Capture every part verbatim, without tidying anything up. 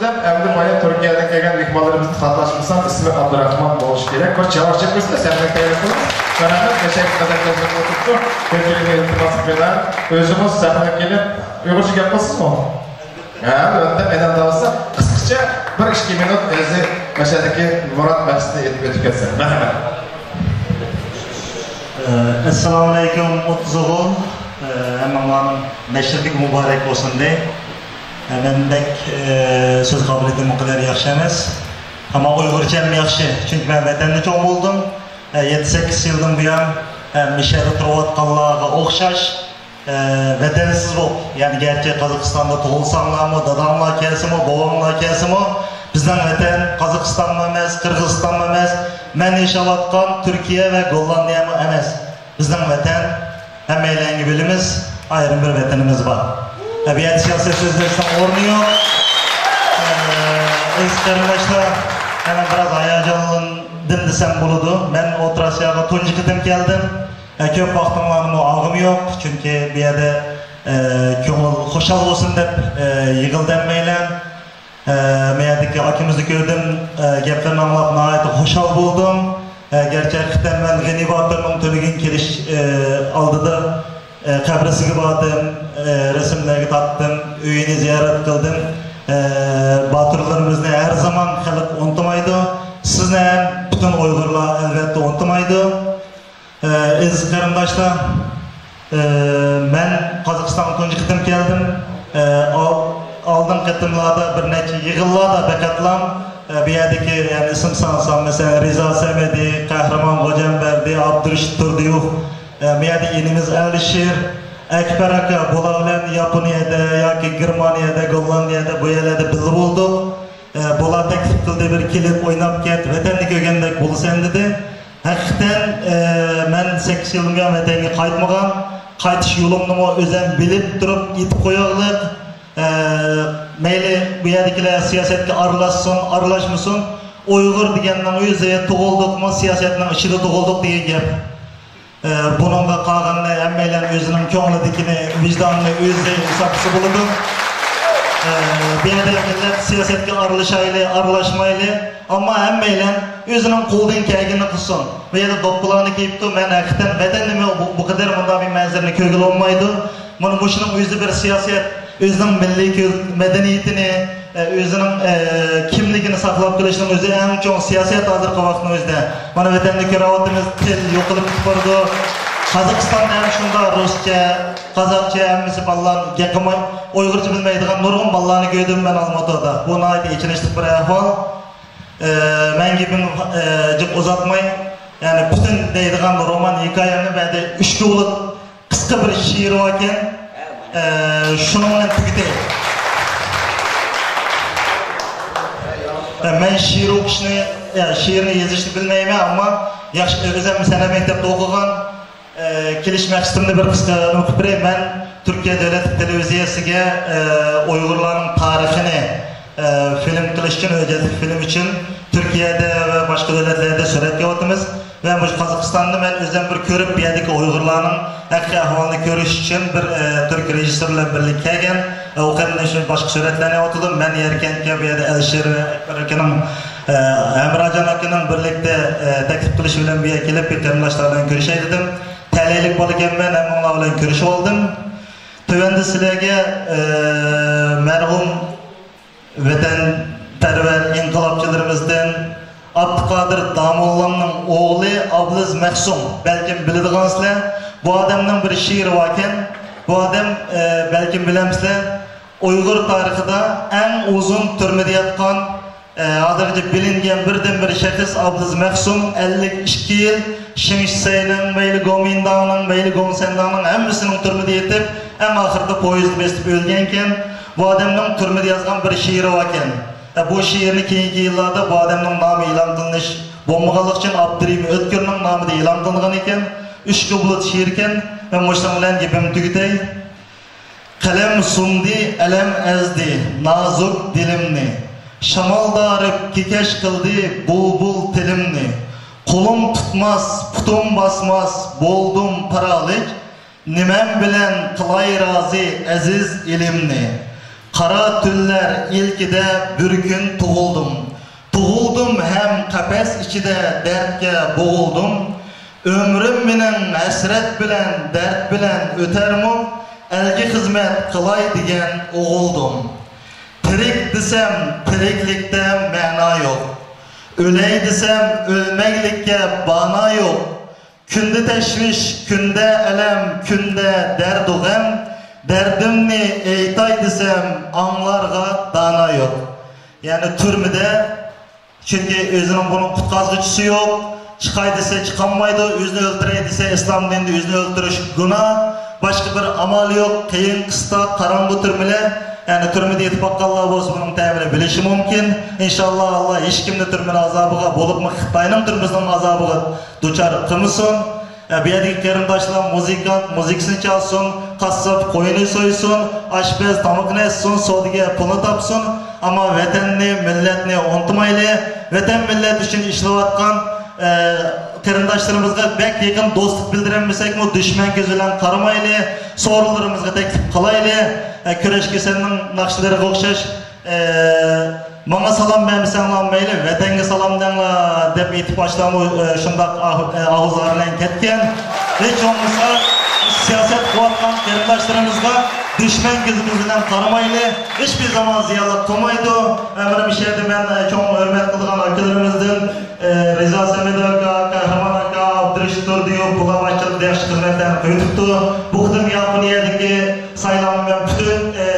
دەپ، ئەمدى بايا تۈركىيەدىن كەلگەن مېھمانلىرىمىزنى خاتالاشمىسام، ئىسمى ئابدۇراخمان بولۇشى كېرەك. بىر چاۋاك چېلىپ قويسىڭىز، سەھنىگە تەييار قىلىمىز. مەرھەمەت، مەشەدە قەدەم كۆزنى ئولتۇرۇپتۇ. كۆپچىلىكنى ئىلتىماس قىلىمەن، ئۆزىڭىز سەھنىگە كېلىپ، ئۇيغۇرچە گەپ قىلسىڭىزمۇ؟ ھە، ئەلۋەتتە، ئىنام داۋۇتسا قىسقىچە بىر ئىككى مىنۇت ئۆزى مەشەدىكى مۇرات مەقسىتىنى ئېيتىپ ئۆتۈپ كەتسە. مەرھەمەت. ئەسسالامۇ ئەلەيكۇم، ئوتتۇز ئوغۇل. ھەممىڭلارنىڭ نەشرىدىكى مۇبارەك بولسۇن دەي. مەن بەك، ئە، سۆز قابىلىيىتىم ئۇ قەدەر ياخشى ئەمەس. ئەمما ئۇيغۇرچەم ياخشى، چۈنكى مەن ۋەتەندە چوڭ بولدۇم. ئە، يەتتە سەككىز يىلدىن بۇيان، ئە، مىشەدە تۇرۇۋاتقانلارغا ئوخشاش، ئە، ۋەتەنسىز بولۇپ، يەنى گەرچە قازاقىستاندا تۇغۇلساڭلارمۇ، داداڭلار كەلسىمۇ، بوۋاڭلار كەلسىمۇ، بىزنىڭ ۋەتەن قازاقىستانمۇ ئەمەس، قىرغىزىستانمۇ ئەمەس، مەن ياشاۋاتقان تۈركىيە ۋە گوللاندىيەمۇ ئەمەس. بىزنىڭ ۋەتەن، ھەممەيلەنگە بىلىمىز، ئايرىم بىر ۋەتىنىمىز بار. ئە، بۇ يەردە سىياسەت سۆزلەشنىڭ ئورنى يوق. ئە، ئەزىز قېرىنداشلار، مەن بىراز ھاياجانلاندىم دېسەم بولىدۇ. مەن ئوتتۇرا ئاسىياغا تۇنجى قېتىم كەلدىم. ئە، كۆپ ۋاقتىڭلارنىمۇ ئالغۇم يوق، چۈنكى بۇ يەردە، ئە، كۆڭۈل خۇشال بولسۇن دەپ، ئە، يىغىلدىم ھەممەيلەن. ئە، مەيەردىكى ئاكىمىزنى كۆردۈم، ئە، گەپلىرىنى ئاڭلاپ ناھايىتى خۇشال بولدۇم. ئە، گەرچە ھەقىقەتەن مەن غېنى باتۇرنىڭ تۈنۈگۈن كېلىش، ئە، ئالدىدا، ئە، قەبرىسىگە باردىم، ئە، رەسىملەرگە تارتتىم، ئۆيىنى زىيارەت قىلدىم. ئە، باتۇرلىرىمىزنى ھەر زامان خەلق ئۇنتۇمايدۇ. سىزنى ھەم پۈتۈن ئۇيغۇرلار ئەلۋەتتە ئۇنتۇمايدۇ. ئە، ئەزىز قېرىنداشلار، ئە، مەن قازاقىستانغا تۇنجى قېتىم كەلدىم. ئە، ئال-، ئالدىنقى قېتىملاردا بىر نەچچە يىغىنلاردا پەقەتلام، ئە، بۇ يەردىكى، يەنى ئىسىم سانىسام، مەسىلەن، رىزا سەمەدى، قەھرىمان خوجامبەردى، ئابدۇرېشىت تۇردىيېۋ، ئە، بۇ يەردە ئىنىمىز ئەلىشىر، ئەكبەر ئاكا، بۇلار بىلەن ياپونىيەدە ياكى گېرمانىيەدە، گوللاندىيەدە، بۇ يەرلەردە بىللە بولدۇق. ئە، بۇلار تەكلىپ قىلدى، بىر كېلىپ ئويناپ كەت، ۋەتەننى كۆرگەندەك بولىسەن دېدى. ھەقىقەتەن، ئە، مەن سەككىز يىلدىن بۇيان ۋەتەنگە قايتمىغان، قايتىش يولۇمنىمۇ ئۆزۈم بىلىپ تۇرۇپ ئېيتىپ قوياغلىق. ئە، مەيلى بۇ يەردىكىلەر سىياسەتكە ئارىلاشسۇن، ئارىلاشمىسۇن، ئۇيغۇر دېگەننىڭ ئۆزى تۇغۇلدۇقمۇ سىياسەتنىڭ ئىچىدە تۇغۇلدۇق دېگەن گەپ. ئە، بۇنىڭغا قالغىنىنى ھەممەيلەن ئۆزىنىڭ كۆڭلىدىكىنى، ۋىجدانىنى ئۆزى ھېسابلىسا بولىدۇ. ئە، بۇ يەردە مىللەت سىياسەتكە ئارىلىشايلى، ئارىلاشمايلى، ئەمما ھەممەيلەن ئۆزىنىڭ قولىدىن كەلگىنىنى قىلسۇن. بۇ يەردە دوپپىلارنى كىيىپتۇ، مەن ھەقىقەتەن ۋەتەندىمۇ بۇ، بۇ قەدەر مۇنداق بىر مەنزىرىنى كۆرگىلى بولمايدۇ. مانا مۇشۇنىڭ ئۆزى بىر سىياسەت، ئۆزىنىڭ مىللىي كۆ-، مەدەنىيىتىنى، ئە، ئۆزىنىڭ، ئە، كىملىكىنى ساقلاپ قېلىشنىڭ ئۆزى ئەڭ چوڭ سىياسەت ھازىرقى ۋاقىتنىڭ ئۆزىدە. مانا ۋەتەندە كۆرۈۋاتىمىز، تىل يوقىلىپ كېتىپ بارىدۇ. قازاقىستاندا ھەم شۇنداق رۇسچە، قازاقچە ھەممىسى بالىلار گەپ قىلماي، ئۇيغۇرچە بىلمەيدىغان نۇرغۇن بالىلارنى كۆردۈم مەن ئالمۇتىدا. بۇ ناھايىتى ئېچىنىشلىق بىر ئەھۋال. ئە، مەن گېپىمنى، ئە، جىق ئۇزارتماي، يەنى پۈتۈن دەيدىغان رومان ھېكايەمنى بەدە ئۈچكە بۆلۈپ، قىسقا بىر شېئىر باركەن، ئە، شۇنىڭ بىلەن تۈگىتەي. ئە، مەن شېئىر ئوقۇشنى، يا، شېئىرنى يېزىشنى بىلمەيمەن، ئەمما ياخشى، ئۆزۈم سەنئەت مەكتەپتە ئوقۇغان، ئە، كېلىش مەقسىتىمنى بىر قىسقا نېمە قىلىپ بېرەي. مەن تۈركىيە دۆلەت تېلېۋىزىيەسىگە، ئە، ئۇيغۇرلارنىڭ تارىخىنى، ئە، فىلىم قىلىش ئۈچۈن، ھۆججەتلىك فىلىم ئۈچۈن تۈركىيەدە ۋە باشقا دۆلەتلەردە سۈرەتكە ئېلىۋاتىمىز. ۋە مۇشۇ قازاقىستاندا مەن ئۆزۈم بىر كۆرۈپ، بۇ يەردىكى ئۇيغۇرلارنىڭ ھەقىقىي ئەھۋالىنى كۆرۈش ئۈچۈن بىر، ئە، تۈرك رېژىسسور بىلەن بىرلىككە كەلگەن. ئە، ئۇ قېرىندىشىم باشقا سۈرەتلەرنى ئېلىۋاتىدۇ. مەن يەركەنتكە بۇ يەردە ئەلىشىر ۋە ئەكبەر ئاكىنىڭ، ئە، ھەمراجان ئاكىنىڭ بىرلىكتە، ئە، تەكلىپ قىلىشى بىلەن بۇ يەرگە كېلىپ، بىر قېرىنداشلار بىلەن كۆرۈشەي دېدىم. تەلەيلىك بالىكەنمەن، ھەممىڭلار بىلەن كۆرۈشۈۋالدىم. تۆۋەندە سىلەرگە، ئە، مەرھۇم ۋەتەنپەرۋەر ئىنقىلابچىلىرىمىزدىن ئابدۇقادىر داموللامنىڭ ئوغلى ئابلىز مەخسۇم، بەلكىم بىلىدىغانسىلەر، بۇ ئادەمنىڭ بىر شېئىرى باركەن. بۇ ئادەم، ئە، بەلكىم بىلەمسىلەر، ئۇيغۇر تارىخىدا ئەڭ ئۇزۇن تۈرمىدە ياتقان، ئە، ھازىرغىچە بىلىنگەن بىردىنبىر شەخس ئابلىز مەخسۇم، ئەللىك ئىككى يىل شىڭشىسەينىڭ، مەيلى گومىنداڭنىڭ، مەيلى گوڭسەنداڭنىڭ ھەممىسىنىڭ تۈرمىدە يېتىپ، ئەڭ ئاخىرىدا پويىزدا بېسىلىپ ئۆلگەنكەن. بۇ ئادەمنىڭ تۈرمىدە يازغان بىر شېئىرى باركەن. ئە، بۇ شېئىرنى كېيىنكى يىللاردا بۇ ئادەمنىڭ نامى ئېلان قىلىنىش بولمىغانلىقى ئۈچۈن ئابدۇرېھىم ئۆتكۈرنىڭ نامىدا ئېلان قىلىنغان ئىكەن. ئۈچكە بۇلۇت شېئىركەن. مەن مۇشۇنىڭ بىلەن گېپىمنى تۈگىتەي. قەلەم سۇندى، ئەلەم ئەزدى نازۇك دىلىمنى. شامالدا ئېرىپ كېكەچ قىلدى بۇلبۇل تىلىمنى. قولۇم تۇتماس، پۇتۇم باسماس بولدۇم پارالىچ. نېمەم بىلەن قىلاي رازى ئەزىز ئېلىمنى؟ قارا تۈنلەر ئىلكىدە بىر كۈن تۇغۇلدۇم. تۇغۇلدۇم ھەم قەپەس ئىچىدە دەردكە بوغۇلدۇم. ئۆمرۈم مېنىڭ ھەسرەت بىلەن، دەرد بىلەن ئۆتەرمۇ؟ ئەلگە خىزمەت قىلاي دېگەن ئوغۇلدۇم. تىرىك دېسەم، تىرىكلىكتە مەنا يوق. ئۆلەي دېسەم، ئۆلمەكلىككە بانا يوق. كۈندە تەشۋىش، كۈندە ئەلەم، كۈندە دەردۇ غەم. دەردىمنى ئېيتاي دېسەم، ئاڭلارغا دانا يوق. يەنى تۈرمىدە، چۈنكى ئۆزىنىڭ بۇنىڭ قۇتقازغۇچىسى يوق. چىقاي دېسە چىقالمايدۇ، ئۆزىنى ئۆلتۈرەي دېسە، ئىسلام دىنىدا ئۆزىنى ئۆلتۈرۈش گۇناھ. باشقا بىر ئامال يوق، قىيىن، قىستاق، قاراڭغۇ تۈرمىلەر. يەنى تۈرمىدە يېتىپ باققانلار بولسا بۇنىڭ تەمىنى بىلىشى مۇمكىن. ئىنشاللا، ئاللا ھېچكىمنى تۈرمىنىڭ ئازابىغا، بولۇپمۇ خىتاينىڭ تۈرمىسىنىڭ ئازابىغا دۇچار قىلمىسۇن. ئە، بۇ يەردىكى قېرىنداشلار مۇزىكانت، مۇزىكىسىنى چالسۇن، قاسساپ قوينى سويسۇن، ئاشپەز تامىقىنى ئەتسۇن، سودىگەر پۇلنى تاپسۇن. ئەمما ۋەتەننى، مىللەتنى ئۇنتۇمايلى. ۋەتەن، مىللەت ئۈچۈن ئىشلەۋاتقان، ئە، قېرىنداشلىرىمىزغا بەك يېقىن دوستلۇق بىلدۈرەلمىسەكمۇ، دۈشمەن كۆزى بىلەن قارىمايلى، سورۇنلىرىمىزغا تەكلىپ قىلايلى. ئە، كۈرەش كېسەلنىڭ ناخشىلىرىغا ئوخشاش، ئە، ماڭا سالام بەرمىسەڭلار مەيلى، ۋەتەنگە سالام دەڭلار دەپ ئېيتىپ باشلارمۇ، ئە، شۇنداق ئاھ-، ئە، ئاغزى غارلىنىپ كەتكەن. ھېچ بولمىسا، سىياسەت قىلىۋاتقان قېرىنداشلىرىمىزغا دۈشمەن كۆزى بىلەن قارىمايلى، ھېچبىر زامان زىيانلىق قىلمايدۇ. ئە، مانا مۇشۇ يەردە مەن، ئە، چوڭ ھۆرمەت قىلىدىغان ئاكىلىرىمىزدىن، ئە، رىزا سەمەت ئاكا، قەھرىمان ئاكا، ئابدۇرېشىت تۇردىيېۋ، بۇلار باشچىلىقتا ياخشى خىزمەتلەرنى قىلىۋېتىپتۇ. بۇ قېتىم ياپونىيەدىكى سايلامنى مەن پۈتۈن، ئە،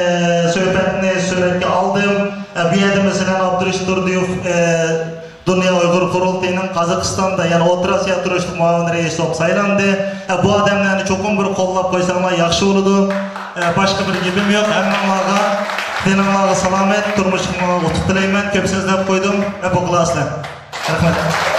سۆھبەتنى سۈرەتكە ئالدىم. ئە، بۇ يەردە، مەسىلەن، ئابدۇرېشىت تۇردىيېۋ، ئە، دۇنيا ئۇيغۇر قۇرۇلتىيىنىڭ قازاقىستاندا، يەنى ئوتتۇرا ئاسىيا تۇرۇشلۇق مۇئاۋىن رەئىسى بولۇپ سايلاندى. ئە، بۇ ئادەملەرنى چوقۇم بىر قوللاپ قويساڭلار ياخشى بولىدۇ. ئە، باشقا بىر گېپىم يوق. ھەممىڭلارغا، تېنىڭلارغا سالامەت، تۇرمۇشۇڭلارغا ئۇتۇق تىلەيمەن. كۆپ سۆزلەپ قويدۇم. ئەپۇ قىلارسىلەر. رەھمەت.